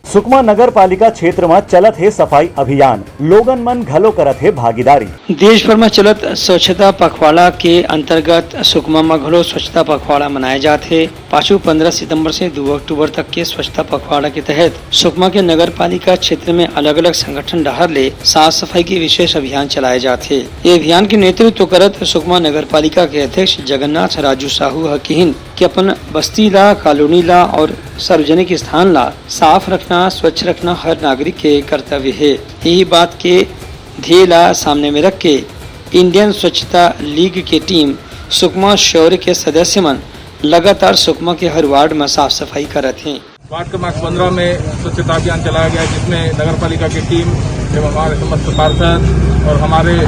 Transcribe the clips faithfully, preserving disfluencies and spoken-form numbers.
सुकमा नगर पालिका क्षेत्र म चलत हे सफाई अभियान, लोगन मन घलो करत हे भागीदारी। देश भर म चलत स्वच्छता पखवाड़ा के अंतर्गत सुकमा म घलो स्वच्छता पखवाड़ा मनाए जात हे। पाछू पंद्रह सितंबर से दू अक्टूबर तक के स्वच्छता पखवाड़ा के तहत सुकमा के नगर पालिका क्षेत्र में अलग-अलग संगठन डहार ले साफ सफाई के विशेष अभियान चलाए जात हे। ये अभियान के नेतृत्व करत सुकमा नगर पालिका के अध्यक्ष जगन्नाथ राजू साहू ह किहिन कि अपन बस्ती ला, कॉलोनी ला और सार्वजनिक स्थान ला साफ रखना, स्वच्छ रखना हर नागरिक के कर्तव्य हे। यही बात के ध्येय ला सामने में रख के इंडियन स्वच्छता लीग के टीम सुकमा शौर्य के सदस्य मन लगातार सुकमा के हर वार्ड में साफ सफाई करत हें। वार्ड क्रमांक पंद्रह में स्वच्छता अभियान चलाया गया, जिसमें नगर पालिका की टीम एवं हमारे समस्त पार्षद और हमारे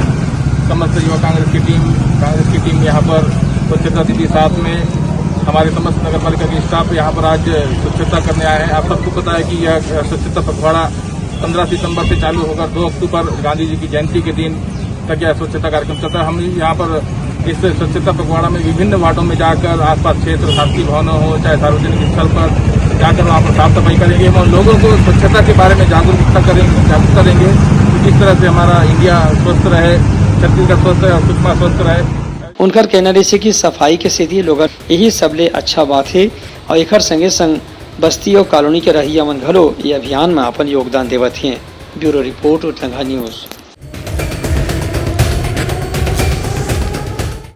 समस्त युवा कांग्रेस की टीम, कांग्रेस की टीम यहाँ पर स्वच्छता दीदी साथ में हमारे समस्त नगर पालिका के स्टाफ यहाँ पर आज स्वच्छता करने आए हैं। आप सबको पता है कि यह स्वच्छता पखवाड़ा पंद्रह सितंबर से चालू होकर दो अक्टूबर गांधी जी की जयंती के दिन तक यह स्वच्छता कार्यक्रम चलता है। हम यहाँ पर इस स्वच्छता पखवाड़ा में विभिन्न वार्डों में जाकर आसपास क्षेत्र, शासकीय भवनों हो चाहे सार्वजनिक स्थल पर जाकर वहाँ पर साफ सफाई करेंगे। हम लोगों को स्वच्छता के बारे में जागरूकता करेंगे, जागरूक करेंगे कि किस तरह से हमारा इंडिया स्वस्थ रहे, छत्तीसगढ़ स्वस्थ रहे और सुकमा स्वस्थ रहे। उनकर कहना रहिसे कि सफाई के सेती लोगन यही सबले अच्छा बात हे और एखर संगे संग बस्ती और कॉलोनी के रहइया मन घलो ये अभियान में अपन योगदान देवत हें। Bureau report, Utlangha news.